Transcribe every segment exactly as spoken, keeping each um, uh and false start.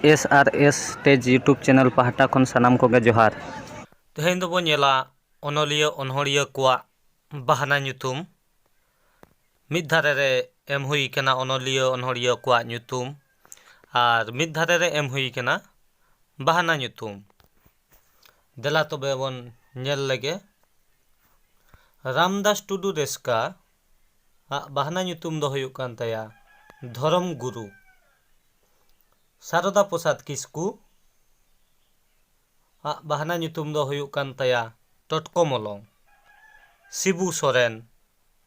S R S Tech YouTube channel ᱯᱟᱦᱴᱟ ᱠᱷᱚᱱ ᱥᱟᱱᱟᱢ ᱠᱚᱜᱮ ᱡᱚᱦᱟᱨ᱾ ᱛᱮᱦᱮᱧ ᱫᱚᱵᱚᱱ ᱧᱮᱞᱟ ᱚᱱᱚᱞᱤᱭᱟᱹ ᱚᱱᱚᱲᱦᱤᱭᱟᱹ ᱠᱚᱣᱟᱜ ᱵᱟᱦᱱᱟ ᱧᱩᱛᱩᱢ᱾ ᱢᱤᱫ ᱫᱷᱟᱨᱮ ᱨᱮ ᱮᱢ ᱦᱩᱭ ᱠᱟᱱᱟ ᱚᱱᱚᱞᱤᱭᱟᱹ ᱚᱱᱚᱲᱦᱤᱭᱟᱹ ᱠᱚᱣᱟᱜ ᱧᱩᱛᱩᱢ, ᱟᱨ ᱢᱤᱫ ᱫᱷᱟᱨᱮ ᱨᱮ ᱮᱢ ᱦᱩᱭ ᱠᱟᱱᱟ ᱵᱟᱦᱱᱟ ᱧᱩᱛᱩᱢ᱾ ᱫᱮᱞᱟ ᱛᱚᱵᱮ ᱵᱚᱱ ᱧᱮᱞ ᱞᱮᱜᱮ᱾ ᱨᱟᱢᱫᱟᱥ ᱴᱩᱰᱩ ᱨᱮᱥᱠᱟ ᱟᱜ ᱵᱟᱦᱱᱟ ᱧᱩᱛᱩᱢ ᱫᱚ ᱦᱩᱭᱩᱜ ᱠᱟᱱ ᱛᱟᱭᱟ ᱫᱷᱚᱨᱚᱢ ᱜᱩᱨᱩ᱾ ᱥᱟᱨᱚᱫᱟ ᱯᱨᱚᱥᱟᱫᱽ ᱠᱤᱥᱠᱩ ᱟᱜ ᱵᱟᱦᱱᱟ ᱧᱩᱛᱩᱢ ᱫᱚ ᱦᱩᱭᱩᱜ ᱠᱟᱱ ᱛᱟᱭᱟ ᱴᱚᱴᱠᱚ ᱢᱚᱞᱚᱝ᱾ ᱥᱤᱵᱩ ᱥᱚᱨᱮᱱ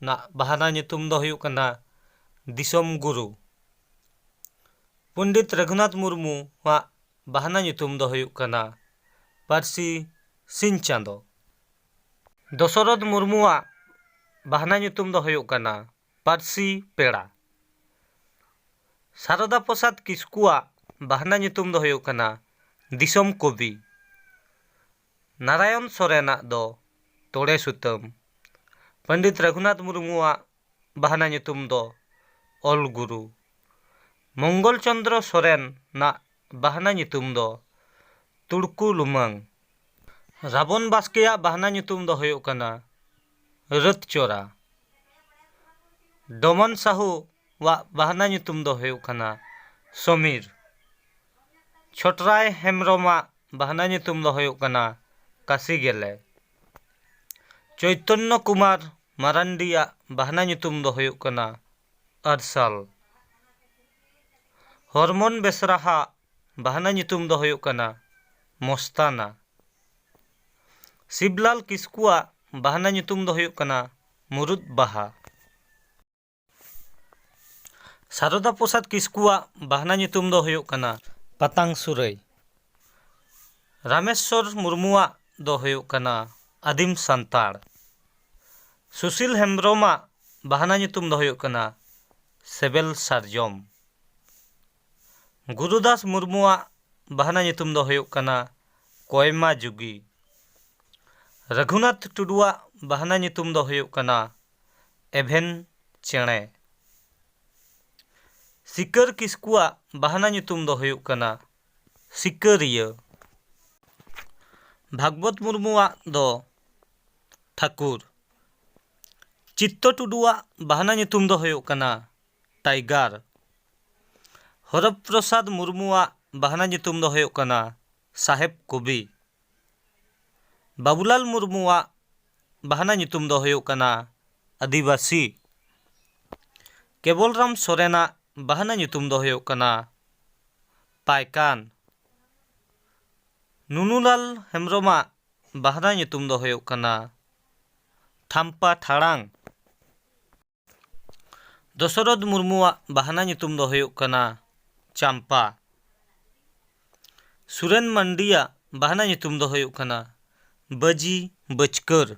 ᱱᱟᱜ ᱵᱟᱦᱱᱟ ᱧᱩᱛᱩᱢ ᱫᱚ ᱦᱩᱭᱩᱜ ᱠᱟᱱᱟ ᱫᱤᱥᱚᱢ ᱜᱩᱨᱩ᱾ ᱯᱚᱱᱰᱤᱛ ᱨᱟᱹᱜᱷᱩᱱᱟᱛᱷ ᱢᱩᱨᱢᱩ ᱟᱜ ᱵᱟᱦᱱᱟ ᱧᱩᱛᱩᱢ ᱫᱚ ᱦᱩᱭᱩᱜ ᱠᱟᱱᱟ ᱯᱟᱹᱨᱥᱤ ᱥᱤᱧ ᱪᱟᱸᱫᱚ᱾ ᱫᱚᱥᱚᱨᱚᱛᱷ ᱢᱩᱨᱢᱩᱣᱟᱜ ᱵᱟᱦᱱᱟ ᱧᱩᱛᱩᱢ ᱫᱚ ᱦᱩᱭᱩᱜ ᱠᱟᱱᱟ ᱯᱟᱹᱨᱥᱤ ᱯᱮᱲᱟ᱾ ᱥᱟᱨᱚᱫᱟ ᱯᱨᱚᱥᱟᱫᱽ ᱠᱤᱥᱠᱩᱣᱟᱜ ᱵᱟᱦᱱᱟ ᱧᱩᱛᱩᱢ ᱫᱚ ᱦᱩᱭᱩᱜ ᱠᱟᱱᱟ ᱫᱤᱥᱚᱢ ᱠᱚᱵᱤ᱾ ᱱᱟᱨᱟᱭᱚᱱ ᱥᱚᱨᱮᱱᱟᱜ ᱫᱚ ᱛᱚᱲᱮ ᱥᱩᱛᱟᱹᱢ᱾ ᱯᱚᱱᱰᱤᱛ ᱨᱟᱹᱜᱷᱩᱱᱟᱛᱷ ᱢᱩᱨᱢᱩᱣᱟᱜ ᱵᱟᱦᱱᱟ ᱧᱩᱛᱩᱢ ᱫᱚ ᱚᱞ ᱜᱩᱨᱩ᱾ ᱢᱚᱝᱜᱚᱞ ᱪᱚᱸᱫᱽᱨᱚ ᱥᱚᱨᱮᱱᱟᱜ ᱵᱟᱦᱱᱟ ᱧᱩᱛᱩᱢ ᱫᱚ ᱛᱩᱲᱠᱩ ᱞᱩᱢᱟᱹᱝ᱾ ᱨᱟᱵᱚᱱ ᱵᱟᱥᱠᱮᱭᱟᱜ ᱵᱟᱦᱱᱟ ᱧᱩᱛᱩᱢ ᱫᱚ ᱦᱩᱭᱩᱜ ᱠᱟᱱᱟ ᱨᱟᱹᱛ ᱪᱚᱨᱟ᱾ ᱰᱚᱢᱚᱱ ᱥᱟᱦᱩᱣᱟᱜ ᱵᱟᱦᱱᱟ ᱧᱩᱛᱩᱢ ᱫᱚ ᱦᱩᱭᱩᱜ ᱠᱟᱱᱟ ᱥᱚᱢᱤᱨ᱾ ᱪᱷᱚᱴᱨᱟᱭ ᱦᱮᱢᱵᱨᱚᱢᱟᱜ ᱵᱟᱦᱱᱟ ᱧᱩᱛᱩᱢ ᱫᱚ ᱦᱩᱭᱩᱜ ᱠᱟᱱᱟ ᱠᱟᱥᱤ ᱜᱮᱞᱮ᱾ ᱪᱳᱭᱛᱚᱱᱱᱚ ᱠᱩᱢᱟᱨ ᱢᱟᱨᱟᱱᱰᱤᱭᱟᱜ ᱵᱟᱦᱱᱟ ᱧᱩᱛᱩᱢ ᱫᱚ ᱦᱩᱭᱩᱜ ᱠᱟᱱᱟ ᱟᱨᱥᱟᱞ᱾ ᱦᱚᱨᱢᱚᱱ ᱵᱮᱥᱨᱟᱦᱟᱜ ᱵᱟᱦᱱᱟ ᱧᱩᱛᱩᱢ ᱫᱚ ᱦᱩᱭᱩᱜ ᱠᱟᱱᱟ ᱢᱚᱥᱛᱟᱱᱟ᱾ ᱥᱤᱵᱽᱞᱟᱞ ᱠᱤᱥᱠᱩᱣᱟᱜ ᱵᱟᱦᱱᱟ ᱧᱩᱛᱩᱢ ᱫᱚ ᱦᱩᱭᱩᱜ ᱠᱟᱱᱟ ᱢᱩᱨᱩᱫ ᱵᱟᱦᱟ᱾ ᱥᱟᱨᱚᱫᱟ ᱯᱨᱚᱥᱟᱫᱽ ᱠᱤᱥᱠᱩᱣᱟᱜ ᱵᱟᱦᱱᱟ ᱧᱩᱛᱩᱢ ᱫᱚ ᱦᱩᱭᱩᱜ ᱠᱟᱱᱟ ᱯᱟᱛᱟᱝ ᱥᱩᱨᱟᱹᱭ᱾ ᱨᱟᱢᱮᱥᱣᱚᱨ ᱢᱩᱨᱢᱩᱣᱟᱜ ᱫᱚ ᱦᱩᱭᱩᱜ ᱠᱟᱱᱟ ᱟᱹᱫᱤᱢ ᱥᱟᱱᱛᱟᱲ᱾ ᱥᱩᱥᱤᱞ ᱦᱮᱢᱵᱨᱚᱢᱟᱜ ᱵᱟᱦᱱᱟ ᱧᱩᱛᱩᱢ ᱫᱚ ᱦᱩᱭᱩᱜ ᱠᱟᱱᱟ ᱥᱮᱵᱮᱞ ᱥᱟᱨᱡᱚᱢ᱾ ᱜᱩᱨᱩᱫᱟᱥ ᱢᱩᱨᱢᱩᱣᱟᱜ ᱵᱟᱦᱱᱟ ᱧᱩᱛᱩᱢ ᱫᱚ ᱦᱩᱭᱩᱜ ᱠᱟᱱᱟ ᱠᱚᱭᱢᱟ ᱡᱩᱜᱤ᱾ ᱨᱟᱹᱜᱷᱩᱱᱟᱛᱷ ᱴᱩᱰᱩᱣᱟᱜ ᱵᱟᱦᱱᱟ ᱧᱩᱛᱩᱢ ᱫᱚ ᱦᱩᱭᱩᱜ ᱠᱟᱱᱟ ᱮᱵᱷᱮᱱ ᱪᱮᱬᱮ᱾ ᱥᱤᱠᱟᱹᱨ ᱠᱤᱥᱠᱩᱣᱟᱜ ᱵᱟᱦᱱᱟ ᱧᱩᱛᱩᱢ ᱫᱚ ᱦᱩᱭᱩᱜ ᱠᱟᱱᱟ ᱥᱤᱠᱟᱹᱨᱤᱭᱟᱹ᱾ ᱵᱷᱟᱜᱽᱵᱚᱛ ᱢᱩᱨᱢᱩᱣᱟᱜ ᱫᱚ ᱴᱷᱟᱹᱠᱩᱨ᱾ ᱪᱤᱛᱛᱚ ᱴᱩᱰᱩᱣᱟᱜ ᱵᱟᱦᱱᱟ ᱧᱩᱛᱩᱢ ᱫᱚ ᱦᱩᱭᱩᱜ ᱠᱟᱱᱟ ᱴᱟᱭᱜᱟᱨ᱾ ᱦᱚᱨᱚᱯᱨᱚᱥᱟᱫᱽ ᱢᱩᱨᱢᱩᱣᱟᱜ ᱵᱟᱦᱱᱟ ᱧᱩᱛᱩᱢ ᱫᱚ ᱦᱩᱭᱩᱜ ᱠᱟᱱᱟ ᱥᱟᱦᱮᱵᱽ ᱠᱚᱵᱤ᱾ ᱵᱟᱵᱩᱞᱟᱞ ᱢᱩᱨᱢᱩᱣᱟᱜ ᱵᱟᱦᱱᱟ ᱧᱩᱛᱩᱢ ᱫᱚ ᱦᱩᱭᱩᱜ ᱠᱟᱱᱟ ᱟᱹᱫᱤᱵᱟᱹᱥᱤ᱾ ᱠᱮᱵᱚᱞᱨᱟᱢ ᱥᱚᱨᱮᱱᱟᱜ ᱵᱟᱦᱱᱟ ᱧᱩᱛᱩᱢ ᱫᱚ ᱦᱩᱭᱩᱜ ᱠᱟᱱᱟ ᱯᱟᱭᱠᱟᱱ᱾ ᱱᱩᱱᱩᱞᱟᱞ ᱦᱮᱢᱵᱨᱚᱢᱟᱜ ᱵᱟᱦᱱᱟ ᱧᱩᱛᱩᱢ ᱫᱚ ᱦᱩᱭᱩᱜ ᱠᱟᱱᱟ ᱴᱷᱟᱢᱯᱟ ᱴᱷᱟᱲᱟᱝ᱾ ᱫᱚᱥᱚᱨᱚᱛᱷ ᱢᱩᱨᱢᱩᱣᱟᱜ ᱵᱟᱦᱱᱟ ᱧᱩᱛᱩᱢ ᱫᱚ ᱦᱩᱭᱩᱜ ᱠᱟᱱᱟ ᱪᱟᱢᱯᱟ᱾ ᱥᱩᱨᱮᱱ ᱢᱟᱱᱰᱤᱭᱟᱜ ᱵᱟᱦᱱᱟ ᱧᱩᱛᱩᱢ ᱫᱚ ᱦᱩᱭᱩᱜ ᱠᱟᱱᱟ ᱵᱟᱹᱡᱤ ᱵᱟᱹᱪᱠᱟᱹᱨ᱾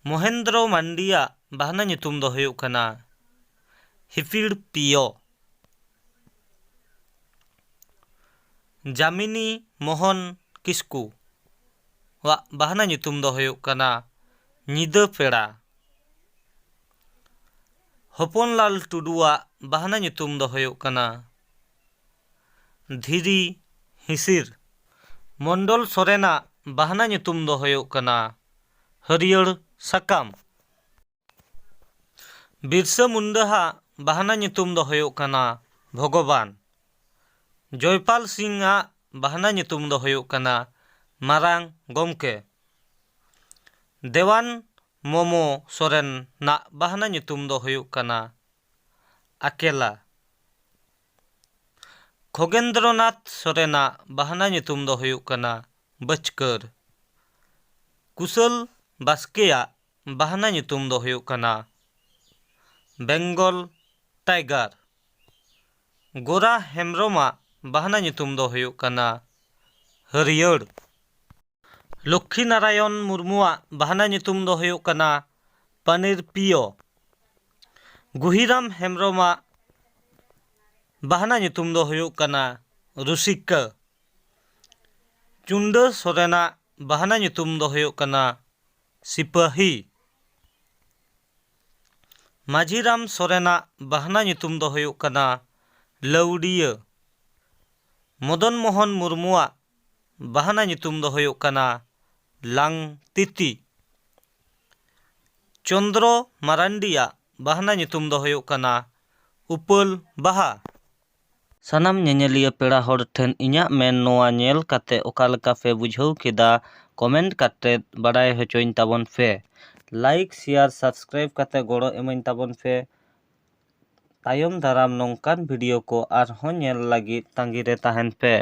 ᱢᱚᱦᱮᱱᱫᱨᱚ ᱢᱟᱱᱰᱤᱭᱟᱜ ᱵᱟᱦᱱᱟ ᱧᱩᱛᱩᱢ ᱫᱚ ᱦᱩᱭᱩᱜ ᱠᱟᱱᱟ ᱦᱤᱯᱤᱲ ᱯᱤᱭᱚ᱾ ᱡᱟᱢᱤᱱᱤ ᱢᱳᱦᱚᱱ ᱠᱤᱥᱠᱩ ᱣᱟᱜ ᱵᱟᱦᱱᱟ ᱧᱩᱛᱩᱢ ᱫᱚ ᱦᱩᱭᱩᱜ ᱠᱟᱱᱟ ᱧᱤᱫᱟᱹ ᱯᱮᱲᱟ᱾ ᱦᱚᱯᱚᱱᱞᱟᱞ ᱴᱩᱰᱩᱣᱟᱜ ᱵᱟᱦᱱᱟ ᱧᱩᱛᱩᱢ ᱫᱚ ᱦᱩᱭᱩᱜ ᱠᱟᱱᱟ ᱫᱷᱤᱨᱤ ᱦᱤᱥᱤᱨ᱾ ᱢᱚᱱᱰᱚᱞ ᱥᱚᱨᱮᱱᱟᱜ ᱵᱟᱦᱱᱟ ᱧᱩᱛᱩᱢ ᱫᱚ ᱦᱩᱭᱩᱜ ᱠᱟᱱᱟ ᱦᱟᱹᱨᱭᱟᱹᱲ ᱥᱟᱠᱟᱢ᱾ ᱵᱤᱨᱥᱟᱹ ᱢᱩᱱᱰᱟᱹᱦᱟᱜ ᱵᱟᱦᱱᱟ ᱧᱩᱛᱩᱢ ᱫᱚ ᱦᱩᱭᱩᱜ ᱠᱟᱱᱟ ᱵᱷᱚᱜᱚᱵᱟᱱ᱾ ᱡᱚᱭᱯᱟᱞ ᱥᱤᱝ ᱟᱜ ᱵᱟᱦᱱᱟ ᱧᱩᱛᱩᱢ ᱫᱚ ᱦᱩᱭᱩᱜ ᱠᱟᱱᱟ ᱢᱟᱨᱟᱝ ᱜᱚᱢᱠᱮ᱾ ᱫᱮᱣᱟᱱ ᱢᱚᱢᱚ ᱥᱚᱨᱮᱱᱟᱜ ᱵᱟᱦᱱᱟ ᱧᱩᱛᱩᱢ ᱫᱚ ᱦᱩᱭᱩᱜ ᱠᱟᱱᱟ ᱟᱠᱮᱞᱟ᱾ ᱠᱷᱚᱜᱮᱱᱫᱨᱚᱱᱟᱛᱷ ᱥᱚᱨᱮᱱᱟᱜ ᱵᱟᱦᱱᱟ ᱧᱩᱛᱩᱢ ᱫᱚ ᱦᱩᱭᱩᱜ ᱠᱟᱱᱟ ᱵᱟᱹᱪᱠᱟᱹᱨ᱾ ᱠᱩᱥᱟᱹᱞ ᱵᱟᱥᱠᱮᱭᱟᱜ ᱵᱟᱦᱱᱟ ᱧᱩᱛᱩᱢ ᱫᱚ ᱦᱩᱭᱩᱜ ᱠᱟᱱᱟ ᱵᱮᱝᱜᱚᱞ ᱴᱟᱭᱜᱟᱨ᱾ ᱜᱳᱨᱟ ᱦᱮᱢᱵᱨᱚᱢᱟᱜ ᱵᱟᱦᱱᱟ ᱧᱩᱛᱩᱢ ᱫᱚ ᱦᱩᱭᱩᱜ ᱠᱟᱱᱟ ᱦᱟᱹᱨᱭᱟᱹᱲ᱾ ᱞᱚᱠᱠᱷᱤ ᱱᱟᱨᱟᱭᱚᱱ ᱢᱩᱨᱢᱩᱣᱟᱜ ᱵᱟᱦᱱᱟ ᱧᱩᱛᱩᱢ ᱫᱚ ᱦᱩᱭᱩᱜ ᱠᱟᱱᱟ ᱯᱟᱱᱤᱨ ᱯᱤᱭᱚ᱾ ᱜᱩᱦᱤᱨᱟᱢ ᱦᱮᱢᱵᱨᱚᱢᱟᱜ ᱵᱟᱦᱱᱟ ᱧᱩᱛᱩᱢ ᱫᱚ ᱦᱩᱭᱩᱜ ᱠᱟᱱᱟ ᱨᱩᱥᱤᱠᱟ᱾ ᱪᱩᱱᱰᱟᱹ ᱥᱚᱨᱮᱱᱟᱜ ᱵᱟᱦᱱᱟ ᱧᱩᱛᱩᱢ ᱫᱚ ᱦᱩᱭᱩᱜ ᱠᱟᱱᱟ ᱥᱤᱯᱟᱹᱦᱤ᱾ ᱢᱟᱹᱡᱷᱤᱨᱟᱢ ᱥᱚᱨᱮᱱᱟᱜ ᱵᱟᱦᱱᱟ ᱧᱩᱛᱩᱢ ᱫᱚ ᱦᱩᱭᱩᱜ ᱠᱟᱱᱟ ᱞᱟᱹᱣᱰᱤᱭᱟᱹ᱾ ᱢᱚᱫᱚᱱ ᱢᱳᱦᱚᱱ ᱢᱩᱨᱢᱩᱣᱟᱜ ᱵᱟᱦᱱᱟ ᱧᱩᱛᱩᱢ ᱫᱚ ᱦᱩᱭᱩᱜ ᱠᱟᱱᱟ ᱞᱟᱝᱛᱤᱛᱤ᱾ ᱪᱚᱱᱫᱨᱚ ᱢᱟᱨᱟᱱᱰᱤᱭᱟᱜ ᱵᱟᱦᱱᱟ ᱧᱩᱛᱩᱢ ᱫᱚ ᱦᱩᱭᱩᱜ ᱠᱟᱱᱟ ᱩᱯᱟᱹᱞ ᱵᱟᱦᱟ᱾ ᱥᱟᱱᱟᱢ ᱧᱮᱧᱮᱞᱤᱭᱟᱹ ᱯᱮᱲᱟ ᱦᱚᱲ ᱴᱷᱮᱱ ᱤᱧᱟᱹᱜ ᱢᱮᱱ ᱱᱚᱣᱟ ᱧᱮᱞ ᱠᱟᱛᱮ ᱚᱠᱟ ᱞᱮᱠᱟ ᱯᱮ ᱵᱩᱡᱷᱟᱹᱣ ᱠᱮᱫᱟ, comment ᱠᱟᱛᱮ ᱵᱟᱰᱟᱭ ᱦᱚᱪᱚᱧ ᱛᱟᱵᱚᱱ ᱯᱮ᱾ Like, share, subscribe ᱠᱟᱛᱮ ᱜᱚᱲᱚ ᱮᱢᱟᱹᱧ ᱛᱟᱵᱚᱱ ᱯᱮ᱾ ᱛᱟᱭᱚᱢ ᱫᱟᱨᱟᱢ ᱱᱚᱝᱠᱟᱱ video ᱠᱚ ᱟᱨᱦᱚᱸ ᱧᱮᱞ ᱞᱟᱹᱜᱤᱫ ᱛᱟᱺᱜᱤ ᱨᱮ ᱛᱟᱦᱮᱱ ᱯᱮ᱾